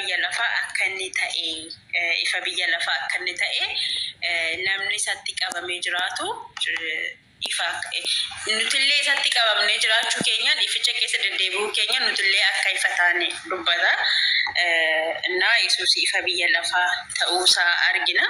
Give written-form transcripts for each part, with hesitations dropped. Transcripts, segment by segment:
biyya lafaa akka inni ta'e, ifa biyya lafaa akka inni ta'e, namni isatti qabamee jiraatu ifa, nutillee isatti qabamnee jiraachuu keenyaan, ificha keessa deddeebi'uu keenya nutillee akka ifa taane dubbata. Innaa Yesuus ifa biyya lafaa ta'uusaa argina.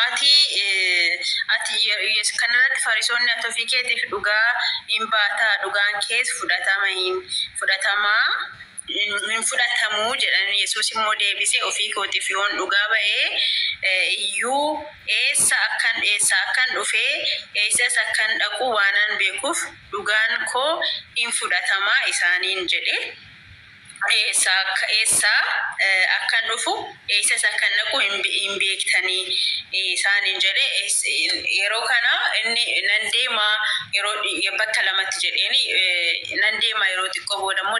Ati ati kanarratti Fariisonni, "Ati ofii keetiif dhugaa hin baataa, dhugaan kees fudhatama hin fudhatamaa hin fudhatamuu" jedhan. Yesuus immoo deebisee, "Ofii kootiif yoon dhugaa ba'ee iyyuu, eessa akkan dhufee eessas akkan dhaqu waanan beekuuf dhugaan koo hin fudhatamaa" isaaniin jedhe. Eessa akkan dhufu, eessas akkan dhaqu hin beektanii" isaaniin jedhe. Yeroo kana inni "Nan deema yeroo bakka lamatti" jedheeni, "Nan deema, yeroo xiqqoo booda immoo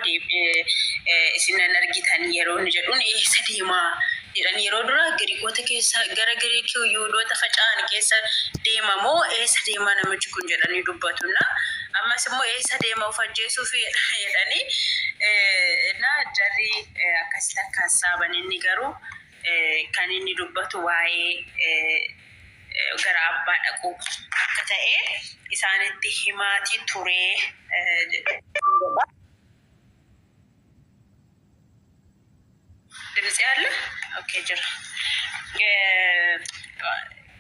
isin nan argitanii" yeroo inni jedhuun, "Eessa deemaa?" jedhan. Yeroo dura Giriikota keessa, gara Giriikii Yihudoota faca'an keessa deema moo eessa deemaa namichi kun jedhanii dubbatu. Na ammas immoo eessa deema, of ajjeesuuf jedhanii na jarri akkasitti akka hassaaban. Inni garuu kan inni dubbatu waa'ee gara abbaa dhaquu akka ta'e isaanitti himaatii ture. ድምጽ አለ? Okay, jira.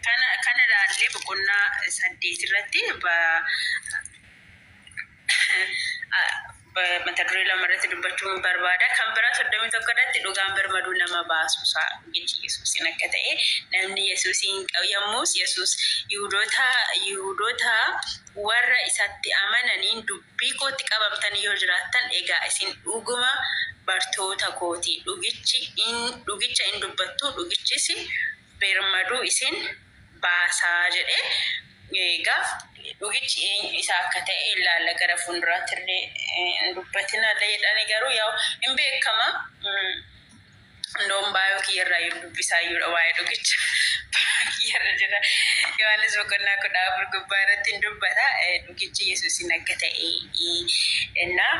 Kana ilaallee boqonnaa 8 irratti mata duree 2 irratti dubbachuun barbaada. Kan biraa 31 irratti dhugaan birmaduu nama baasuusaa, jechi Yesuusin akka ta'e, namni Yesuusin yommus Yesuus Yihudoota warra isatti amananiin, "Dubbii kootti qabamtanii yoo jiraattan, egaa isin dhuguma bartoota kooti. Dhugichi dhugicha in dubbattu, dhugichis birmaduu isin baasaa" jedhe. Egaa dhugichi isa akka ta'e ilaalla, gara fuulduraatti illee hin dubbatina jedhani, garuu yaa'u hin beekama. Indoon baay'oo kiyyarraa yoo dubbisaa iyyuudha, waa'ee dhugicha kiyyarra jira. Yohaannis boqonnaa 14 gubbaa irratti hin dubbata. Dhugichi Yesuusin akka ta'e innaa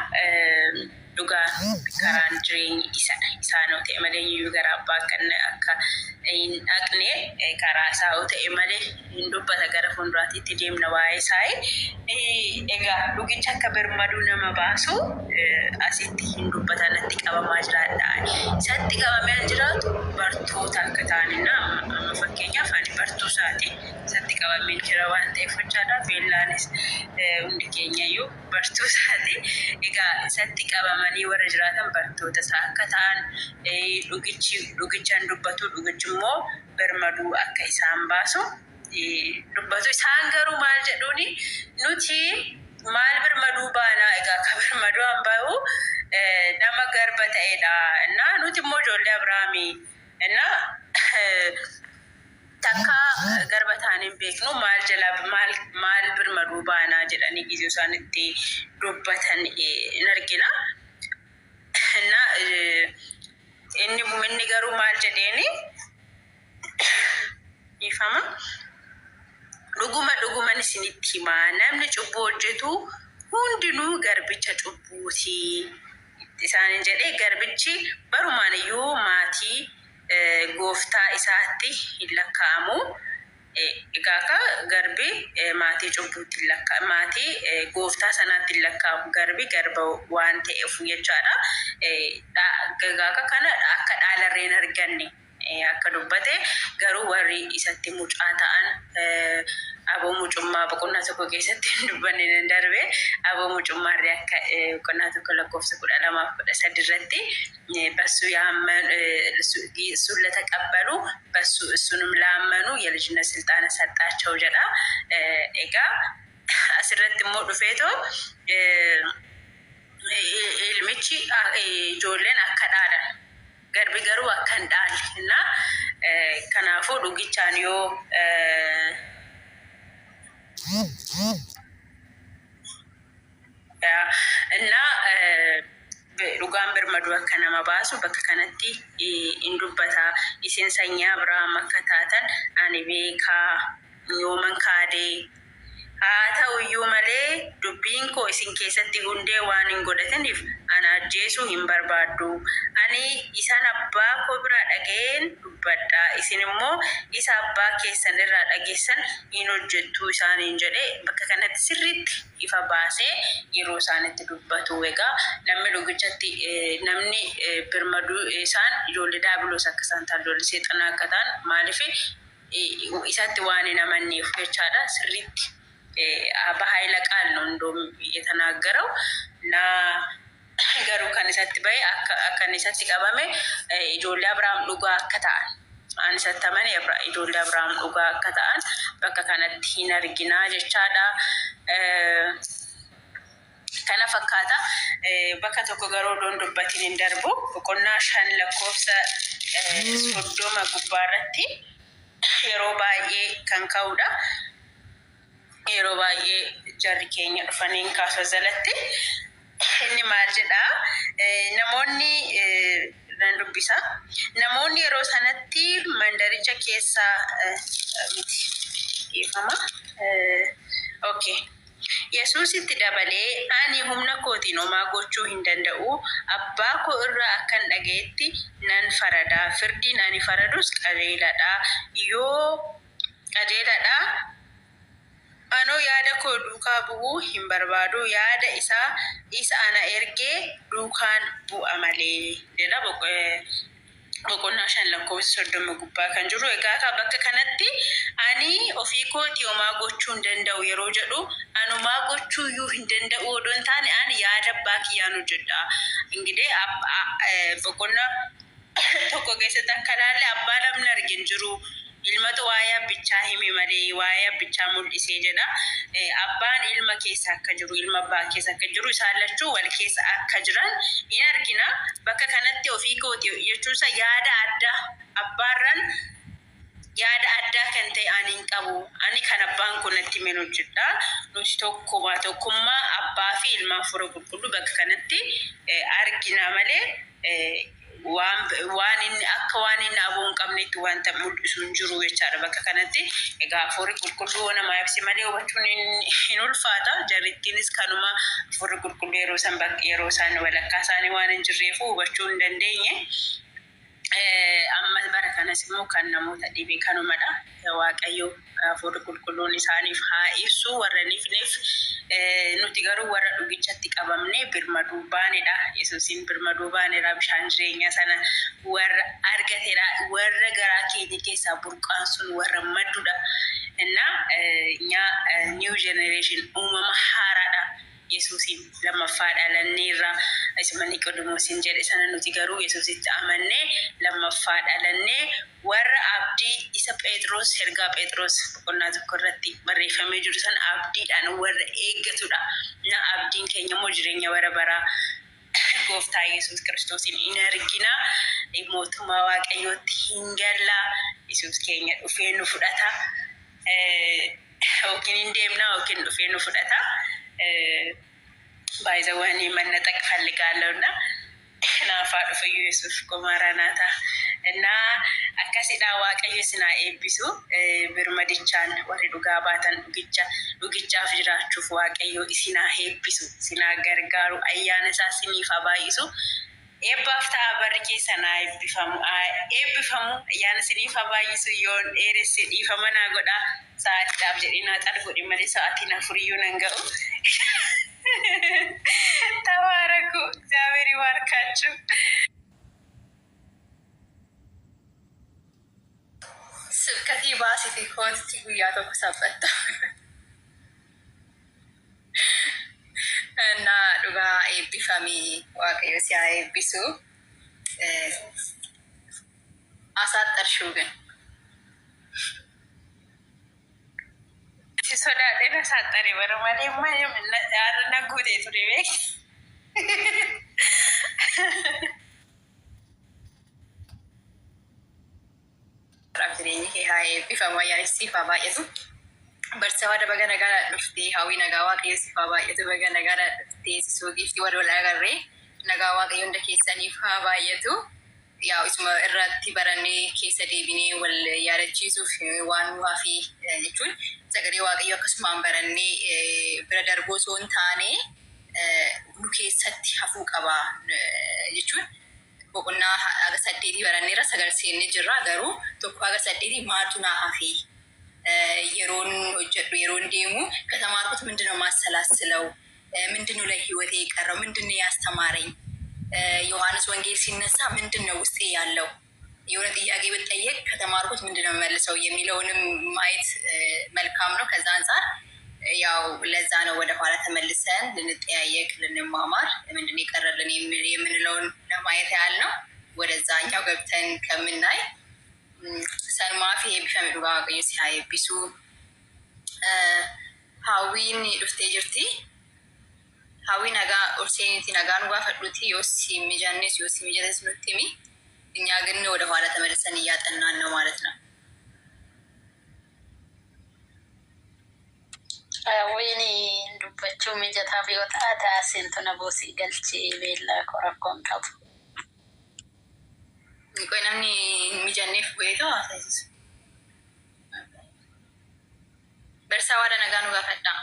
dhugaan karaan jireenyi isadha. Isaan yoo ta'e malee iyyuu gara abbaa akka hin dhaqne, karaa isaa yoo ta'e malee hin dubbata, gara fuulduraatti itti deemna waa'ee isaa. Egaa dhugicha akka birmaduu nama baasu asitti hin dubbata, natti qabamaa jiraadha. Isatti qabamee jiraatu bartoota akka ta'anidha. Amma fakkeenyaaf ani bartuu isaati. Isatti qabamee jira waan ta'eef jechaadha. Beellaanis hundi keenyayyuu bartuu isaati. Egaa isatti qabamanii warra jiraatan bartoota isaa akka ta'an, dhugichi dhugichaan dubbatu, dhugichi immoo birmaduu akka isaan baasu dubbatu. Isaan garuu maal jedhuuni? "Nuti maal birmaduu baanaa? Egaa akka birmaduu an bahu nama garba ta'edha. Innaa nuti immoo ijoollee Abrahaamii. Innaa takka garba taanee hin beeknu, maal jalaa maal maal birmaduu baanaa?" jedhanii gizee isaan itti dubbatan in argina. Innaa inni garuu maal jedheeni? Ifama. "Dhuguma dhuguman isinitti himaa, namni cubbuu hojjetu hundinuu garbicha cubbuuti" isaanin jedhee. "Garbichi barumaan iyyuu maatii gooftaa isaatti hin lakkaa'amu." Egaa akka garbi maatii cubbuutti hin lakkaa'amu, maatii gooftaa sanaatti hin lakkaa'amu, garbi garba waan ta'eef jechaadha. Egaa akka kana akka dhaalarree hin arganne akka dubbate, garuu warri isatti mucaa ta'an, aboo mucummaa boqonnaa 1 keessatti hin dubbanne nan darbe, aboo mucummaarree akka boqonnaa 1 lakkoofsa 12 fi 13 irratti በሱ እሱን ለተቀበሉ በሱ እሱንም ላመኑ የልጅነት ስልጣን ሰጣቸው jedha. Egaa asirratti immoo dhufeetoo ilmichi, ijoolleen akka dhaalan, garbi garuu akka hin dhaalle na, kanaafuu dhugichaan yoo እና dhugaan birmaduu akka nama baasu bakka kanatti in dubbata. "Isin sanyii Abrahaam akka taatan ani beekaa, yooman kaadee Haa ta'u iyyuu malee dubbiin koo isin keessatti hundee waan hin godhataniif ana ajjeesuu hin barbaaddu. Ani isan abbaa koo biraa dhaga'een dubbadha. Isin immoo isa abbaa keessan irraa dhageessan hin hojjettu isaaniin jedhe. Bakka kanatti sirriitti ifa baasee yeroo isaanitti dubbatu. Egaa namni dhugichatti namni birmaduu isaan ijoollee daabiloos akka isaan ta'an, ijoollee seexanaa akka ta'an, maaliif isatti waan hin amanneef jechaadha. Sirriitti በኃይለ ቃል ነው እንደውም የተናገረው እና garuu kan isatti bahe, kan isatti qabame, ijoollee Abrahaam dhugaa akka ta'an, an isatti amane ijoollee Abrahaam dhugaa akka ta'an bakka kanatti hin arginaa jechaadha. Kana fakkaata. Bakka tokko garuu odoon dubbatiin hin darbu. Boqonnaa 5 lakkoofsa 30 gubbaarratti yeroo baay'ee kan ka'udha. Yeroo baay'ee jarri keenya dhufanii hin kaasu jalatti. Inni maal jedhaa? Namoonni nan dubbisa. Namoonni yeroo sanatti mandaricha keessaa miti, dhiifama. Okay. Yesuusitti dabalee, "Ani humna kootiin homaa gochuu hin danda'u. Abbaa koo irraa akkan dhaga'etti nan farada. Firdiin ani faradus qajeeladha. Yoo qajeeladha. Anoo yaada koo duukaa bu'uu hin barbaadu. Yaada isaa isa ana ergee duukaan bu'a malee," jedha. Boqonnaa 5 lakkoofsa 30 gubbaa kan jiru. Egaa akka bakka kanatti ani ofii kootii homaa gochuu hin danda'u yeroo jedhu, anumaa gochuu iyyuu hin danda'u odoo hin taane, ani yaada abbaa kiyyaan hojjedha. እንግዲህ boqonnaa 1 keessatti akka ilaalle, abbaa namni arge hin jiru. Ilmatu waa'ee abbichaa hime malee, waa'ee abbichaa mul'isee jedha. Abbaan ilma keessa akka jiru, ilma abbaa keessa akka jiru, isaan lachuu wal keessa akka jiran in argina. Bakka kanatti ofii kooti jechuunsa yaada addaa abbaarraan yaada addaa kan ta'e ani hin qabu. Ani kan abbaan kun natti himen hojjedha. Nuti tokkuma, tokkummaa abbaa fi ilma hafuura qulqulluu bakka kanatti argina malee waan inni akka waan inni aboo hin qabnetti wanta mul'isu hin jiru jechaadha bakka kanatti. Egaa hafuurri qulqulluu nama ibsi malee hubachuun hin ulfaata. Jarrittiinis kanuma hafuurri qulqulluu yeroo san yeroo isaan walakkaa isaanii waan hin jirreefu hubachuu hin dandeenye. Amma bara kanas immoo kan namoota dhibe kanumadha. Waaqayyo hafuurri qulqulluun isaaniif haa ibsu warra nifneef. Nuti garuu warra dhugichatti qabamnee birmaduu baanedha. Yesuusiin birmaduu baanedha. Bishaan jireenyaa sana warra argatedha. Warra garaa keenya keessaa burqaan sun warra maddudha. እና እኛ new generation, uumama haaraadha. Yesuusiin lammaffaa dhalanneerra. Isuma Niqoodimoosiin jedhe sana, nuti garuu Yesuusitti amannee lammaffaa dhalannee warra abdii isa Phexros, ergaa Phexros boqonnaa 1 irratti barreeffamee jiru sana abdiidhaan warra eeggatudha. Na abdiin keenya immoo jireenya bara baraa gooftaa Yesuus Kiristoosiin in argina. Mootummaa Waaqayyootti hin galla. Yesuus keenya dhufee nu fudhata. Yookiin hin deemna yookiin dhufee nu fudhata. ባይዘወኒ መነጠቅ ፈልጋለሁ እና naafaa dhufe Yesuus maaraanaata. እና akkasidha. Waaqayyo isin haa eebbisu. Birmadichaan warri dhugaa baatan, dhugicha dhugichaaf jiraachuuf Waaqayyo isin haa eebbisu, isin haa gargaaru, ayyaana isaa isiniif haa baay'isu. Eebbaaf ta'a, barri keessan haa eebbifamu. Haa eebbifamu, ayyaana isiniif haa baay'isu. Yoon dheeresse dhiifama naa godhaa. Sa'aatiidhaaf jedhee naa xal godhe malee sa'aatiin afuriyyuu nan ga'u. ተባረኩ። እግዚአብሔር ይባርካችሁ። Sibkatii baasite kootitti guyyaa tokko saphatta. እና dhugaa eebbifamii, Waaqayyo si haa eebbisu. Asaxxarshuu ግን Si sodaadhee na saaxare bara malee na guutee ture beek. Jireenyi kee haa eebbifamu, ayyaanni siif haa baay'atu. Barsiisaa baga nagaadhaan dhuftee, hawwii nagaa Waaqayyo siif haa baay'atu, baga nagaadhaan dhuftee, sisoo giiftii warra wal agarree, nagaa Waaqayyo hunda keessaniif haa baay'atu. Yaa isuma irratti barannee keessa deebinee wal yaadachiisuuf waan nu hafee jechuun sagalee Waaqayyoo akkasumaan barannee bira darbuu osoo hin taane nu keessatti hafuu qaba jechuun boqonnaa haga saddeetii baranneerra, sagal seennee jirra. Garuu tokko haga saddeetii maaltu naa hafee, yeroon hojjedhu, yeroon deemu ከተማርኩት ምንድነው ማሰላስለው፣ ምንድነው ለህይወቴ የቀረው፣ ምንድነው ያስተማረኝ፣ ዮሐንስ ወንጌል ሲነሳ ምንድን ነው ውስጤ ያለው፣ የሆነ ጥያቄ ብጠየቅ ከተማርኩት ምንድን ነው መልሰው የሚለውንም ማየት መልካም ነው። ከዛ አንጻር ያው ለዛ ነው ወደኋላ ተመልሰን ልንጠያየቅ፣ ልንማማር፣ ምንድን ነው የቀረልን የምንለውን ለማየት ያህል ነው። ወደዛኛው ገብተን ከምናይ sanumaaf eebbifame. Dhugaa Waaqayyo si haa eebbisu. Hawwiin dhuftee jirti. Hawwii, nagaa ol seeniiti nagaa nu gaafadhuuti, yoo si mijannes yoo si mijates nutti himi። እኛ ግን ወደ ኋላ ተመልሰን እያጠናን ነው ማለት ነው። Hawwiin dubbachuu mijataaf yoo taate seentu na boosii galchee beellaa koo rakkoon qabu. ቆይ namni mijanneef bu'eetoo haasa'isisu. Barsaa waada nagaa nu gaafadhaa.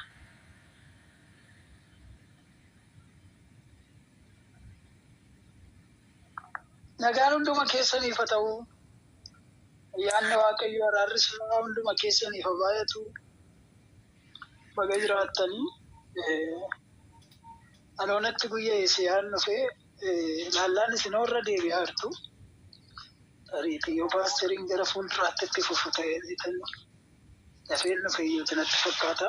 Nagaan hunduma keessaniif haa ta'u. Ayyaanni Waaqayyoo, araarri isaa hunduma keessaniif haa baay'atu. Baga jiraattanii. Anoonatti guyyaa Isiyaan dhufee laallaan isin irra deebi'aa jirtu. Tariitii yoo paasteriin gara fuulduraatti itti fufu ta'ee dafeen dhufe iyyuu natti fakkaata.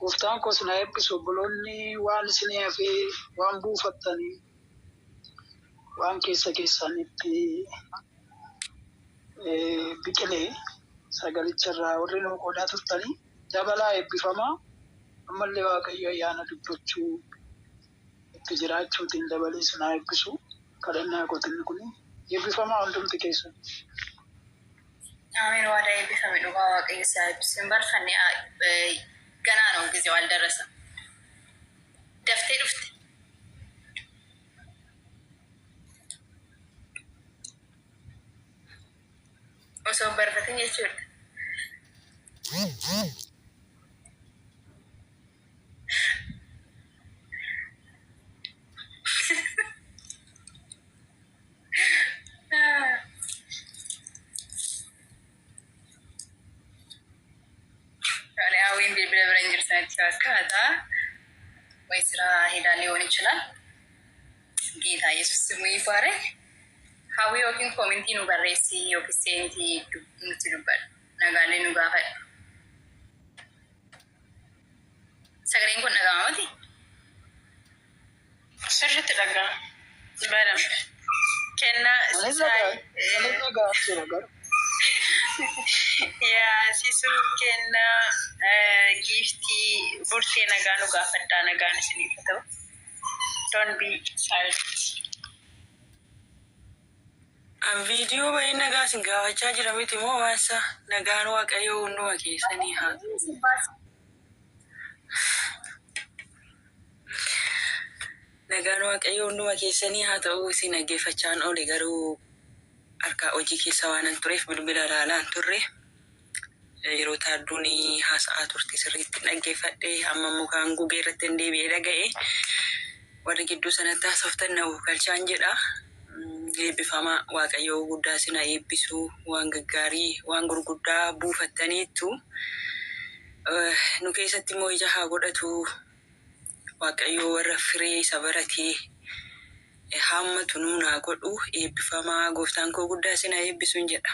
Gooftaan koos na eebbisu. Obboloonni waan isin hafee, waan buufattanii, waan keessa keessanitti biqilee sagalicharraa warri nu qoodaa turtanii dabalaa eebbifamaa. Ammallee Waaqayyo ayyaana dubbachuu itti jiraachuutiin dabalee isin haa eebbisu. Kadhannaa kootinni kun eebbifamaa hundumti keessan. አሜን። ዋዳ eebbifame. Dhugaa Waaqayyo si haa eebbisu። Hin barfanne, ገና ነው፣ ጊዜው አልደረሰም። Daftee dhufte. Osoo hin barfatin jechuudha. Hawwiin bilbila bira hin jirtanitti fakkaata. ወይ ስራ ሄዳ ሊሆን ይችላል። ጌታ ኢየሱስ ስሙ ይባረክ። Hawwii, yookiin comment nu barreessi yookiin seentii nutti dubbadhu. Nagaalee nu gaafadhu. Sagaleen kun dhaga'ama miti? Sirriitti dhaga'ama. Baram. Kennaa Anis Sisaay. dhagaa jira garuu. Yaa Sisuu, Kennaa, Giiftii, Burtee, nagaa nu gaafadhaa. Nagaan isiniif haa ta'u. Don't be silent. An viidiyoo baay'ee nagaa isin gaafachaa jira miti moo waansa? Nagaan Waaqayyoo hunduma keessanii haa ta'u. Nagaan Waaqayyoo hunduma keessanii haa ta'u. Isin dhaggeeffachaan oole, garuu harka hojii keessa waanan tureef bilbila ilaalaan turre. Yeroo taadduun haasa'aa turte sirriitti dhaggeeffadhe. Amma mukaan gugee irratti hin deebi'ee dhaga'e. Warri gidduu sanatti haasoftan na galchaan jedha. Eebbifamaa, Waaqayyoo guddaa isin haa eebbisu. Waan gaggaarii, waan gurguddaa buufattaniittu. Nu keessatti immoo ija haa godhatu. Waaqayyoo warra firee isa baratee haammatu nuun haa godhu. Eebbifamaa, gooftaan koo guddaa isin haa eebbisuun jedha.